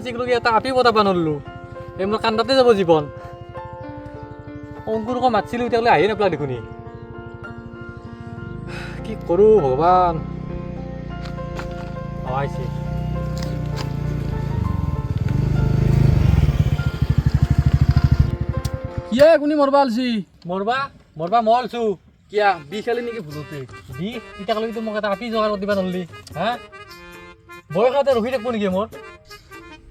আজিলৈকে এটা আপি বতাব নললো। এই মোৰ কান্দাতে যাব জীৱন। অংকুৰকো মাতছিলোঁ, এতিয়ালৈ আহিয়ে নাপালা দেখোন। কি কৰোঁ ভগৱান। অ আহিছে। কিয়া কোনি মৰবা আলছি? মৰবা মৰবা মই আলছো। কিয়া বিষ খালি নেকি ভুলতে? বিষ এতিয়ালৈকে মোক এটা আপি যোগাৰ দিবা নললি। হা, বয়সতে ৰখি থাকিব নেকি মোৰ?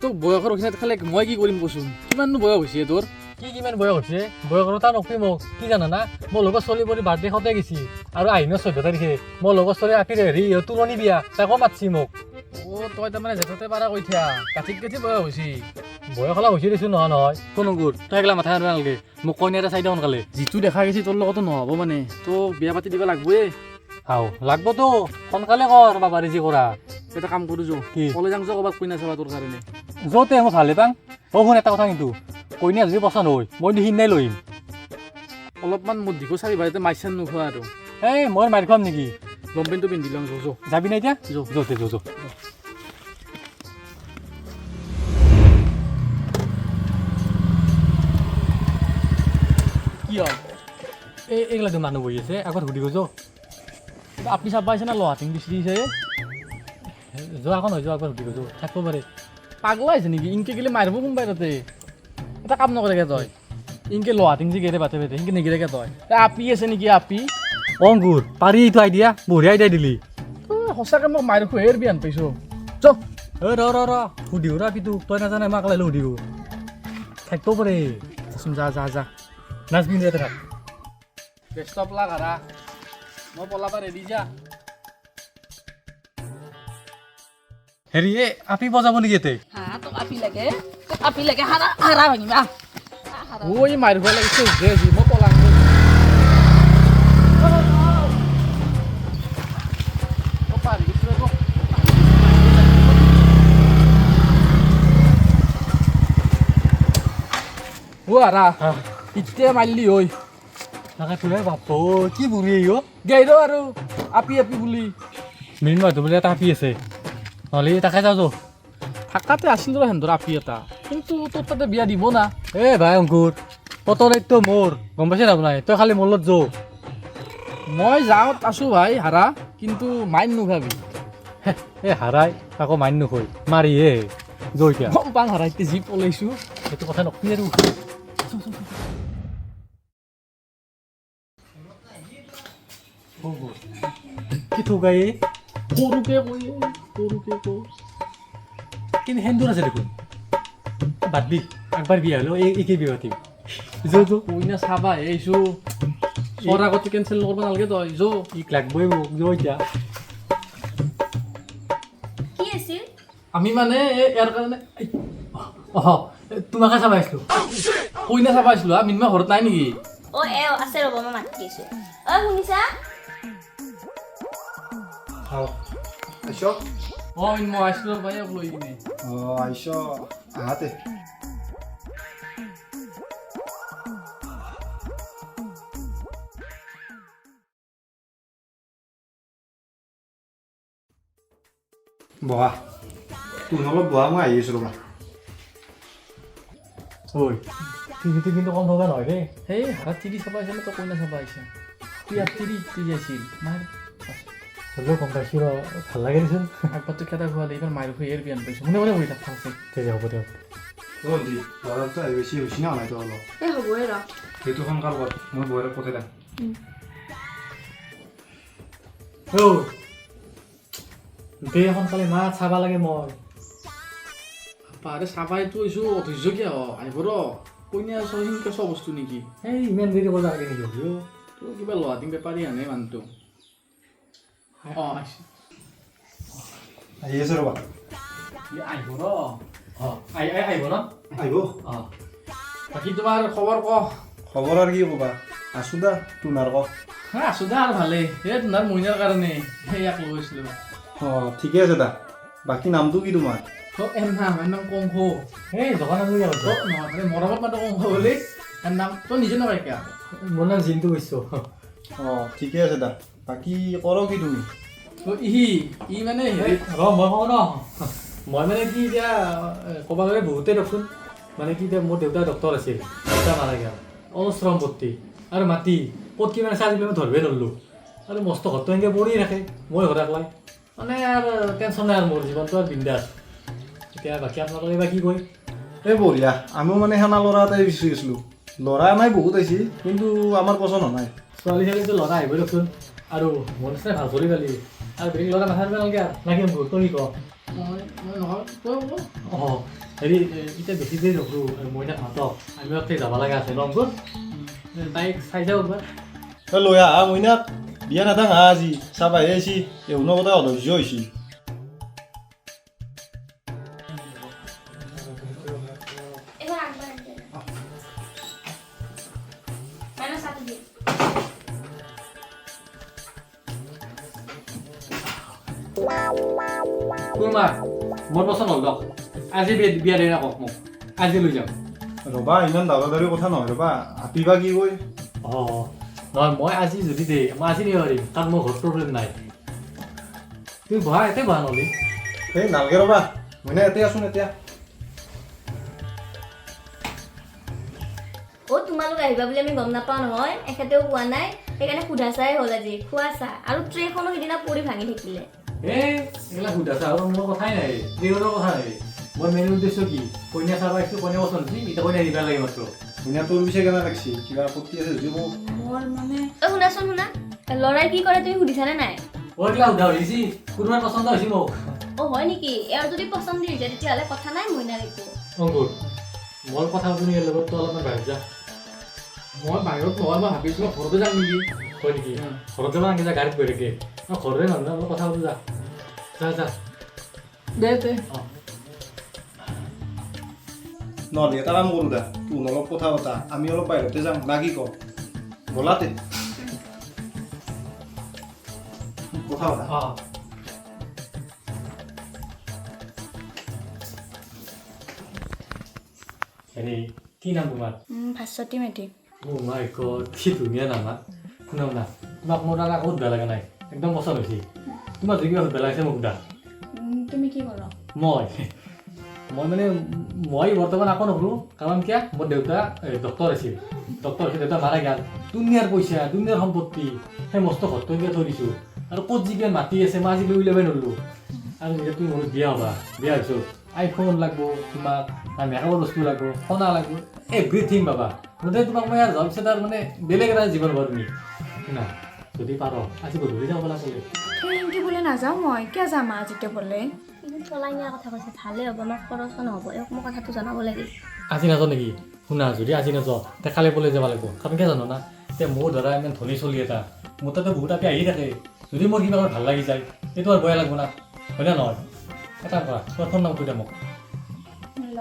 তোক বয়সৰ ৰখি নাথাকিলে মই কি কৰিম কচোন? কিমাননো বয়স হৈছে তোৰ? কি কিমান বয়স হৈছে? বয়সৰ কথা নকবি মোক। কি জানা না, মোৰ লগৰ ছোৱালী বুলি বাৰ্থডে সদায় গৈছি আৰু আহিনৰ 14 তাৰিখে মোৰ লগৰ ছোৱালী আপিৰ হেৰি তোলনি বিয়া, তাকো মাতছি মোক। অ' তই তাৰমানে জেঠতে পাৰা কৈ থিয়া কাঠিত কাঠি বয়স হৈছে। বয়স অলপ হৈছে দেচোন, নহয় নহয় কোন অংকুৰ, তই এইগিলা মাথা মাৰিব নালাগে। মোক কইনা এটা চাই দে সোনকালে। যিটো দেখা গৈছে তোৰ লগতো নহ'ব, মানে তোক বিয়া পাতি দিব লাগিবই। হাও লাগবতো, সোনকালে কৰ বাবাৰে যি কৰা। এটা কাম কৰোঁ যো, কি? কলে যাং যো ক'ৰবাত কইনা চাবা তোৰ কাৰণে। য'তে মই ভালে পাং। অ' শুন এটা কথা, কিন্তু কইনা যদি পচন্দ হয় মই সিদিনাই লৈ আহিম। অলপমান মোৰ দিশো চাবি ভাই, মাইৰ চাৰ নোখোৱা আৰু। এই মই মাৰি খুৱাম নেকি? লং পেণ্টটো পিন্ধি লওঁ, যো যো। যাবি না এতিয়া? যো। য'তে যো যো। কি হ'ল? এই এইগিলা দেখোন মানুহ বহি আছে, আগত সুধি গৈছো। আপনি চাব আহিছে না লোহাটিং বিচাৰি আহিছে? যোৱা আকৌ নহয়, যোৱা একবাৰ সুধি গৈছো, থাকিব পাৰে। পাগলা হৈছে নেকি? ইনকে গেলে মাৰিব কোনোবাই তাতে। এটা কাম নকৰেগে তই, ইনকে লোহাটিং যে গেৰে বাটে বাটে ইনকে নিগেৰেগে তই। এ আপি আছে নেকি আপি? অংকুৰ পাৰি, এইটো আইডিয়া বঢ়িয়া আইডিয়া দিলি। তই সঁচাকে মোক মাৰি খুৱেৰ বিয়ান পাইছো। চ। ঐ ৰ ৰ ৰ, সুধিও ৰ আপিটো, তই নাজানে মাক লাইলে সুধিব, থাকিব পাৰে। যাচোন, যা যা যা। নাচবি ইয়াতে থাক। বেষ্ট অফ লাক হাৰা, মই পলাবা ৰেডি যা। হেৰি এই আপি বজাব নেকি ইয়াতে? হা, তোক আপি লাগে, তোক আপি লাগে, হাৰা হাৰা ভাঙিম আহ। ঐ মাৰি খোৱা লাগিছে যে যি মই পলাম। অ হাৰা, এতিয়া মাৰিলি ঐ। তাকে তোৰে বাপ কি বুঢ়ী এই অ'। গেই আৰু আপি আপি বুলি। মেইন মানুহ বোলে এটা আপি আছে, নহ'লে তাকে যাওঁ যো। থাকাতে আছিল ৰ সেহঁতৰ আপি এটা, কিন্তু তোৰ তাতে বিয়া দিব না। এ ভাই অংকুৰ, ততৰ দায়িত্ব মোৰ, গম পাইছে না নাই? তই খালি মোৰ লগত যো। মই যাওঁ আছো ভাই হাৰা, কিন্তু মাইন নুখাবি। এই হাৰাই আকৌ মাইন নুখৈ মাৰিহে যো এতিয়া। গম পাং হাৰা, এতিয়া যি পলাইছো। সেইটো কথা নকবি আৰু। কি থুকাই? সৰুকে কৈ, সৰুকে কৈ। কিন্তু সেন্দুৰ আছে দেখোন। বাদ দি, একবাৰ বিয়া হ'লেও এই একেই বিয়া পাতিম। যো যো। কইনা চাবা আহিছো, চোৱাৰ আগতে কেঞ্চেল কৰিব নালাগে তই, যো। ইক লাগবই মোক, যো এতিয়া। কি আছিল? আমি মানে এই ইয়াৰ কাৰণে অহ তোমাকে চাব আহিছিলোঁ। কইনা চাব আহিছিলো। হা, মিনমা ঘৰত নাই নেকি? অ এ আছে ৰ'ব, মই মাতি দিছো। অ শুনিছা? আইছ? অ মিনমা আহিছিলো ভাই লৈ কিনে। অ আইছ, আহাতে। বহা, তুমি অলপ বহা, মই আহি আছো ৰ'বা। ঐ টিভিটো কিন্তু কম থকা নহয় দেই। সেই হাৰা তিৰি চাব আহিছে নে তই কইনা চাব আহিছা? তুই ইয়াত তিৰি তিৰি আছিল মাৰ। হ'লেও গম পাইছোঁ ৰ, ভাল লাগে দেচোন। একবাৰতো খেদা খোৱালে, এইবাৰ মাৰি খুৱাই বিয়ান পাইছো। মনে মনে বহি থাক ভালকে। ঠিক আছে, হ'ব দিয়ক। ভণ্টি, ল'ৰাটো আহি বেছি হৈছে না নাই তো অলপ? এই হ'বই ৰ। সেইটো সোনকাল কৰ, মই বৌৱেৰক পঠাই দিম। ঐ দে সোনকালে মাত, চাব লাগে মই। বাৰে চাবাইতো আহিছো, অধৈৰ্য কিয় আহিব ৰ। কইনা সেনকে চব বস্তু নেকি? এই ইমান দেৰি কৰিব নালাগে নেকি? তোৰ কিবা লোহাটিং বেপাৰী আনে মানুহটো। অ আহিছে। আহি আছে ৰ'বা। আহিব ৰ। অ আহিব ন? আহিব। অ বাকী তোমাৰ খবৰ ক? খবৰ আৰু কি ক'বা, আছো দা, তোনাৰ ক? হা, আছো দা আৰু ভালেই। এই তোমাৰ মইনাৰ কাৰণে সেই ইয়াক লৈ গৈছিলো। অ ঠিকে আছে দা। বাকী নামটো কি তোমাৰ? অ এৰ নাম, এৰ নাম কংস। এই দোকানত লৈ যাব। অ নহয়, মানে মৰমত মাতো কংস বুলি। এৰ নাম তই নিজে নকয় কিয়? মোৰ নাম জিন্তু কৈছো। অ ঠিকে আছে দা। বাকী কৰ কি তুমি? অ ই ই মানে হেৰি ৰ মই কওঁ ন। মই মানে কি এতিয়া ক'ব গ'লে বহুতেই দিয়কচোন। মানে কি এতিয়া মোৰ দেউতা ডক্তৰ আছিল, দেউতা মাৰা গ'ল, অলপ সম্পত্তি আৰু মাটি ক'ত কিমান আছে আজিলৈ মই ধৰিবই নৰলোঁ। আৰু মস্ত ঘৰটো এনেকৈ পৰিয়ে থাকে, মই ঘৰত একলাই, মানে আৰু টেনশ্যন নাই আৰু মোৰ জীৱনটো আৰু বিন্দাছ। এতিয়া বাকী আপোনালোকে বা কি কয়? এই বঢ়িয়া। আমিও মানে সেনা ল'ৰা এটাই বিচাৰি আছিলোঁ। ল'ৰা নাই বহুত আহিছে, কিন্তু আমাৰ পচন্দ হোৱা নাই। ছোৱালী ছোৱালীটো ল'ৰা আহিব দিয়কচোন, আৰু মোৰ নিচিনা ভাল ছোৱালী পালি আৰু বেলেগ ল'ৰা নাথাকিব নালাগে আৰু নাকি অংকুৰ, তই কি ক? মই মই নহয়, তই ক। অঁ, হেৰি, এতিয়া বেছি দেৰি নকৰোঁ, মইনাক মাতক, আমিও তাতে যাব লগা আছে ন অংকুৰ? তাইক চাই যাওঁ একবাৰ। এই লৈ আহা মইনাক, বিয়া নাথাক আহা আজি চাবাহে আহিছি। এহুনৰ কথা অধৈৰ্য হৈছে। এবাৰ আনবা আনবে মানে সাথে দিয়ে। কুমাৰ, মোৰ পচন্দ হ'ল দক, আজি বিয়া বিয়া দিয়া কওক মোক, আজি লৈ যাম। ৰ'বা, ইমান দাদা দাদীৰ কথা নহয়, ৰ'বা, আপি বা কি কয়। অঁ, নহয়, মই আজি যদি দেই, মই আজি নিব পাৰিম, কাৰণ মোৰ ঘৰত প্ৰব্লেম নাই। তুমি বহা, ইয়াতে বহা নহ'লে। এই নালগে, ৰ'বা, মইনা ইয়াতে আছোন এতিয়া। অ, তোমালোক আহিবা বুলি আমি গম নাপাওঁ নহয়, এখেতেও কোৱা নাই, সেইকাৰণে সোধা চাই হ'ল আজি খোৱা চাহ আৰু ট্ৰেখনো সিদিনা পৰি ভাঙি থাকিলে। এই এইগিলা সোধা চাহ আৰু মোৰ কথাই নাই, ট্ৰেইনৰ কথা নাই। মোৰ মেইন উদ্দেশ্য কি, কইনা চাব আহিছোঁ, কইনা পচন্দ হৈছে, এতিয়া কইনা দিব লাগে মাত্ৰ। মইনা, তোৰ পিছে কেনে লাগছি? কিবা আপত্তি আছে যদি কওঁ। মোৰ মানে অ, শুনাচোন, শুনা, ল'ৰাই কি কৰে তুমি সুধিছানে নাই? অ, এইগিলা সোধা হৈছে, কোনোবাৰ পচন্দ হৈছে মোক। অ, হয় নেকি? এওঁৰ যদি পচন্দ হৈছে তেতিয়াহ'লে কথা নাই মইনাৰ একো। অংকুৰ, মোৰ কথা শুনি লগত তই অলপমান বাহিৰত যা। মই বাহিৰত নহয়, মই ভাবিছিলোঁ ঘৰতে যাম নেকি। হয় নেকি? ঘৰত যাব নালাগে, যা, গাড়ীত গৈ থাকে। মই ঘৰৰে মানুহ না, অলপ কথা পাতো, যা যা যা। দে তে। অঁ। নহ'লে এটা কাম কৰোঁ দা, তোৰ অলপ কথা পাতা, আমি অলপ বাহিৰতে যাম না কি ক? ব'লাতে কথা পাতা। অঁ। হেৰি, কি নাম তোমাৰ? ভাস্বতী মেধি। অ' মাই গড, কি ধুনীয়া নাম। হা, শুনা শুনা, তোমাক মোৰ তাৰ একো সুধবা লগা নাই, একদম পচন্দ হৈছে। তোমাৰ যদি কিবা সুধবা লাগিছে মোক সোধা। তুমি কি কৰা? মই মই মানে মই বৰ্তমান একো নকৰোঁ, কাৰণ কিয়, মোৰ দেউতা ডক্তৰ আছিল, ডক্তৰ আছিল, দেউতা মাৰা গ'ল, দুনিয়াৰ পইচা, দুনিয়াৰ সম্পত্তি, সেই মস্ত ঘৰটো এনেকৈ থৈ দিছোঁ, আৰু ক'ত যি কিমান মাটি আছে মই আজিলৈ উলিয়াবই নোৱাৰিলোঁ। আৰু যেতিয়া তুমি মোৰ বিয়া হ'বা, বিয়া হৈছোঁ, আইফোন লাগব তোমাক, মেকআপৰ বস্তু লাগব, সোণা লাগব, এভৰিথিং পাবা মুঠতে। তোমাক মই আৰু যোৱাৰ পিছত আৰু মানে বেলেগ এটা জীৱন হ'বা তুমি। শুনা, যদি পাৰ আজি গধূলি যাব লাগে। সেই ইনকে বোলে নাযাওঁ মই, কিয় যাম আজিতে বোলে। কিন্তু পলাই নিয়াৰ কথা কৈছে, ভালে হ'ব, আমাৰ খৰচো নহ'ব। এওঁক মই কথাটো জনাব লাগিল। আজি নাযাওঁ নেকি? শুনা, যদি আজি নাযাওঁ তে কালি পৰহি যাব লাগিব, কাৰণ কিয় জানো না, এতিয়া মোৰ ধৰা ইমান ধনী চলি এটা, মোৰ তাতে বহুত আপি আহি থাকে, যদি মোৰ কিবা ভাল লাগি যায় সেইটো আৰু বেয়া লাগিব না, হয়নে নহয়? এটা কৰা, তোমাৰ ফোন নম্বৰটো দিয়া মোক। ল,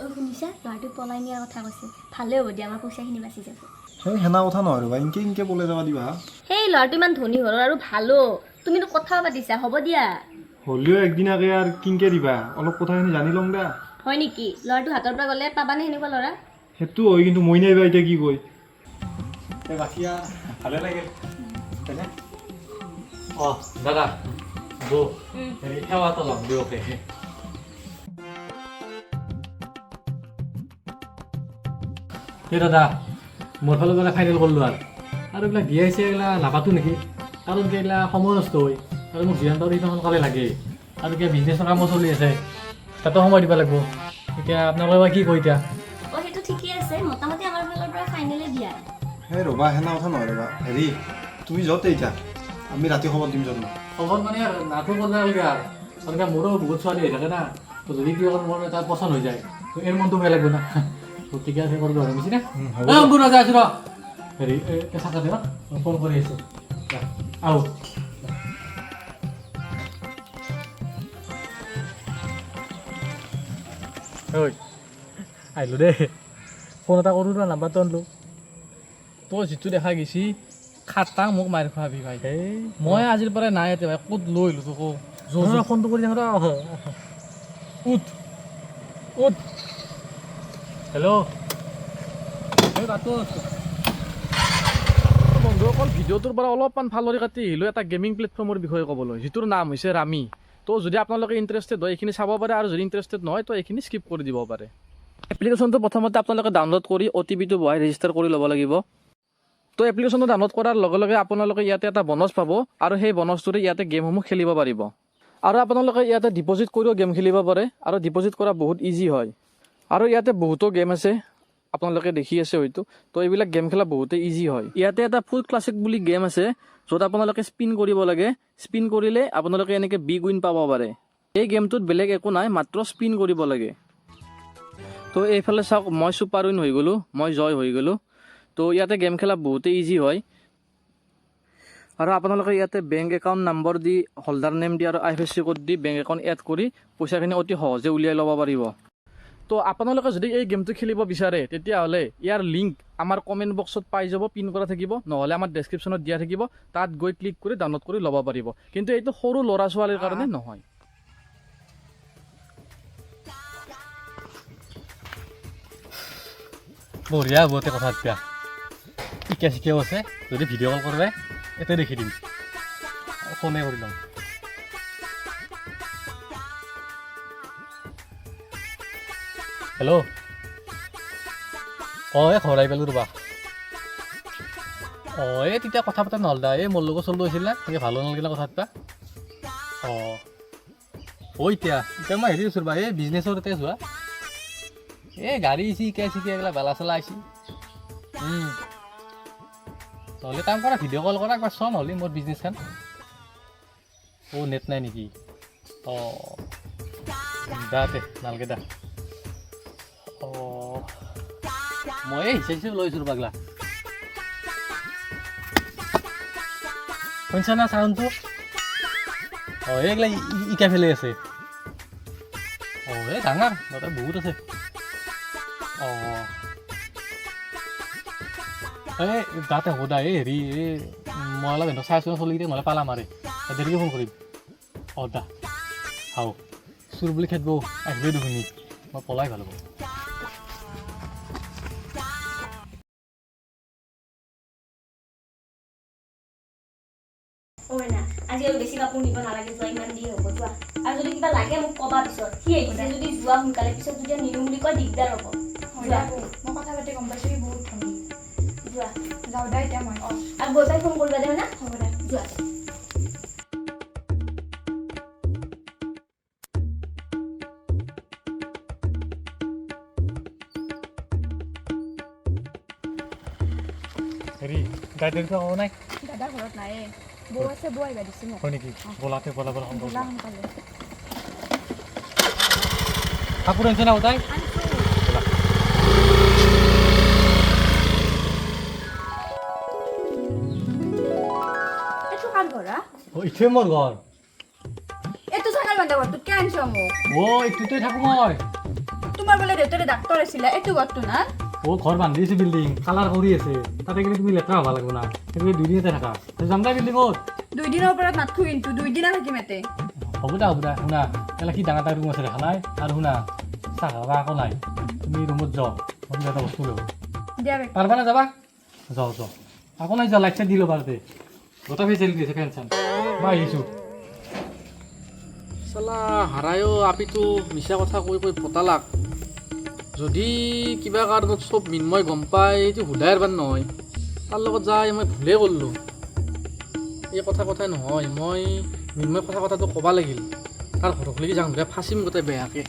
ঐ শুনিছা, ল'ৰাটো পলাই নিয়াৰ কথা কৈছে, ভালে হ'ব দিয়া, আমাৰ পইচাখিনি বাচি যাব। সেই সেনা কথা নহয়, ৰ'বা, ইনকে ইনকে পলে যাব দিবা। সেই ল'ৰাটো ইমান ধনী ঘৰৰ আৰু ভালো, তুমিতো কথাও পাতিছা, হ'ব দিয়া। হ'লেও একদিনাকে আৰু কিনকে দিবা, অলপ কথাখিনি জানি ল'ম দা। হয় নেকি? ল'ৰাটো হাতৰ পৰা গ'লে পাবানে সেনেকুৱা ল'ৰা? সেইটো হয়, কিন্তু মইনাই বা এতিয়া কি কয়। তে বাকী আৰু ভালে লাগিল, হয়নে? অঁ দাদা, বৌ, হেৰি, সেৱা এটা ল'ম দিয়ক। সেই দাদা, মোৰ ফালৰ পৰা ফাইনেল কৰিলোঁ আৰু আৰু এইবিলাক বিয়া হৈছে, এইগিলা নাপাতো নেকি, কাৰণ কি এইগিলা সময় নষ্ট হয়, আৰু মোক যিমান পাৰোঁ সিমান সোনকালে লাগে, আৰু কিবা বিজনেছৰ কামো চলি আছে, তাতো সময় দিব লাগিব। এতিয়া আপোনালোকে বা কি কয় এতিয়া? অ, সেইটো ঠিকেই আছে, মোটামুটি আমাৰ ফালৰ পৰা ফাইনেলে দিয়া। সেই ৰ'বা, সেনা কথা নহয়, ৰ'বা, হেৰি, তুমি য'তে এতিয়া আমি ৰাতি খবৰ দিম য'ত। খবৰ মানে আৰু নাটো কৰিব নালাগে আৰু, কাৰণ কিয় মোৰো বহুত ছোৱালী আহি থাকে না, তো যদি কিবা মোৰ এটা পচন্দ হৈ যায় তো এৰ মনটো বেয়া লাগিব না, গতিকে সেই কৰিব আৰু বুজিছে না। অংকুৰ, নাযায় আছোঁ ৰ, হেৰি, এই থাকা দে, মই ফোন কৰি আছোঁ, যা, আহো। ঐ, আহিলোঁ দেই, ফোন এটা কৰোঁ ৰ, নাম্বাৰটো আনিলোঁ। তই যিটো দেখা গৈছি, খাটাং মোক মাৰি খোৱাবি ভাই। এই মই আজিৰ পৰাই নাই ইয়াতে ভাই, ক'ত লৈ আহিলো তোকো। ৰ, ফোনটো কৰি যাওঁ ৰ। উঠ উঠ। হেল্ল', এই বাটো। বন্ধুসকল, ভিডিঅ'টোৰ পৰা অলপমান ফালৰি কাটি আহিলোঁ এটা গেমিং প্লেটফৰ্মৰ বিষয়ে ক'বলৈ, যিটোৰ নাম হৈছে ৰামি। তো তো যদি আপোনালোকে ইণ্টাৰেষ্টেড হয় এইখিনি চাব পাৰে, আৰু যদি ইণ্টাৰেষ্টেড নহয় তো এইখিনি স্কিপ কৰি দিব পাৰে। এপ্লিকেশ্যনটো প্ৰথমতে আপোনালোকে ডাউনলোড কৰি অ'টিপিটো বহাই ৰেজিষ্টাৰ কৰি ল'ব লাগিব। তো এপ্লিকেশ্যনটো ডাউনলোড কৰাৰ লগে লগে আপোনালোকে ইয়াতে এটা বনছ পাব, আৰু সেই বনছটোৰে ইয়াতে গেমসমূহ খেলিব পাৰিব। আৰু আপোনালোকে ইয়াতে ডিপ'জিট কৰিও গেম খেলিব পাৰে, আৰু ডিপ'জিট কৰা বহুত ইজি হয়। আৰু ইয়াতে বহুতো গেম আছে, আপোনালোকে দেখি আছে হয়তো। তো এইবিলাক গেম খেলা বহুতেই ইজি হয়। ইয়াতে এটা ফুল ক্লাছিক বুলি গেম আছে, য'ত আপোনালোকে স্পিন কৰিব লাগে। স্পিন কৰিলে আপোনালোকে এনেকৈ বিগ উইন পাব পাৰে। এই গেমটোত বেলেগ একো নাই, মাত্ৰ স্পিন কৰিব লাগে। তো এইফালে চাওক, মই ছুপাৰ উইন হৈ গ'লোঁ, মই জয় হৈ গ'লোঁ। তো ইয়াতে গেম খেলা বহুতেই ইজি হয়। আৰু আপোনালোকে ইয়াতে বেংক একাউণ্ট নম্বৰ দি, হোল্ডাৰ নেম দি আৰু আইএফএছচি কোড দি বেংক একাউণ্ট এড কৰি পইচাখিনি অতি সহজে উলিয়াই ল'ব পাৰিব। তো আপোনালোকে যদি এই গেমটো খেলিব বিচাৰে, তেতিয়াহ'লে ইয়াৰ লিংক আমাৰ কমেণ্ট বক্সত পাই যাব, পিন কৰা থাকিব, নহ'লে আমাৰ ডেছক্ৰিপশ্যনত দিয়া থাকিব। তাত গৈ ক্লিক কৰি ডাউনলোড কৰি ল'ব পাৰিব। কিন্তু এইটো সৰু ল'ৰা ছোৱালীৰ কাৰণে নহয়। বঢ়িয়া হ'ব কথা এতিয়া। শিকা শিকাও আছে, যদি ভিডিঅ' কল কৰে এতে দেখি দিম, ফোনে কৰি ল'ম। হেল্ল', অঁ, এই ঘৰ আহি পালোঁ ৰ'বা। অঁ, এই তেতিয়া কথা পতা নহ'ল দা, এই মোৰ লগত চলো আছিল না, সেনেকৈ ভালো নালাগিলে কথা পতা। অঁ অঁ, এতিয়া এতিয়া মই হেৰি আছোঁ ৰ'বা, এই বিজনেছৰ তাতে যোৱা, এই গাড়ী আহিছে, শিকাই শিকাই এইগিলা বালা চালা আহিছে। নহ'লে কাম কৰা, ভিডিঅ' কল কৰা একবাৰ চোৱা নহ'লে মোৰ বিজনেছখন। অ' নেট নাই নেকি? অঁ, দা দে, নালগে দা। অঁ, মই এই হিচাপ হিচাপ লৈছোঁ পাগলা। শুনিছা না চাউণ্ডটো? অঁ, এইগিলা ইকা ফেলাই আছে। অঁ, এই ডাঙৰ তাতে বহুত আছে। অঁ, এই দাতে হ'ব দা, এই হেৰি, এই মই অলপ এহঁতক চাই আছোঁ, চলিকেইটা নহ'লে পালা মাৰে, দেৰিকৈ ফোন কৰিম। অঁ দা, হাও চোৰ বুলি খেদব আহিলে দেখোন, মই পলাই ভাল হ'ব। অ' না, আজি আৰু বেছি কাপোৰ নিব নালাগে, যোৱা, ইমান দি হ'ব যোৱা। আৰু যদি কিবা লাগে মোক ক'বা পিছত। সি আহিছে যদি যোৱা সোনকালে, পিছত যদি নিনো বুলি কয় দিগদাৰ হ'ব। হয়, মই কথা পাতি গম পাইছোঁ সি বহুত ধনী। যোৱা। যাওঁ দে এতিয়া মই। অঁ, আৰু গৈ পাই ফোন কৰিবা দে না। হ'ব দে। যোৱা। হেৰি, গাড়ী দেৰি হ'ব নাই? দাদা ঘৰত নাইয়ে, বৌ আছে, বৌ আহিবা দিছে মোক। হয় নেকি? বলাতে বলা বলা, সোনকালে। ব'লা সোনকালে। কাপোৰ আনিছে না তাই? এইটো কাৰ ঘৰ? অঁ, এইটোৱে মোৰ ঘৰ। এইটো ছাগল বান্ধা ঘৰটোত কিয় আনিছ মোক? অ', এইটোতে থাকোঁ মই। তোমাৰ বোলে দেউতাৰে ডাক্তৰ আছিলে, এইটো ঘৰটো না? অ', ঘৰ বান্ধি আছে, বিল্ডিং কালাৰ কৰি আছে। তাতে গ'লে তুমি লেতেৰা হ'ব লাগিব না, সেইটো দুদিনতে থাকা। যাম দে বিল্ডিঙত। দুইদিনৰ ওপৰত নাথাকো কিন্তু, দুইদিনা থাকিম ইয়াতে। হ'ব দে, হ'ব দে। শুনা, এলা কি ডাঙৰ এটা ৰুম আছে দেখা নাই? আৰু শুনা, চাহ খাবা একো নাই, তুমি ৰুমত যাওঁ, মই কিবা এটা বস্তু ল'ব। দিয়া। পাৰবা না যাবা? যাওঁ যাওঁ, একো নাই, যাওঁ। লাইট চাইট দি ল'বা, তাতে গোটেই ফেচিলিটি আছে, ফেন চেন। মই আহিছোঁ। চালা হাৰায়ো আপিটো মিছা কথা কৈ কৈ পতালাক। যদি কিবা কাৰণত চব মিন্ময় গম পাই, এইটো সোধাই এৰবাৰ নহয়। তাৰ লগত যাই মই ভুলেই কৰিলোঁ। এই কথা কথাই নহয়, মই মিন্ময় কথা কথাটো ক'ব লাগিল। তাৰ ঘৰকলৈকে যাওঁ, ফাঁচিম গোটেই বেয়াকৈ।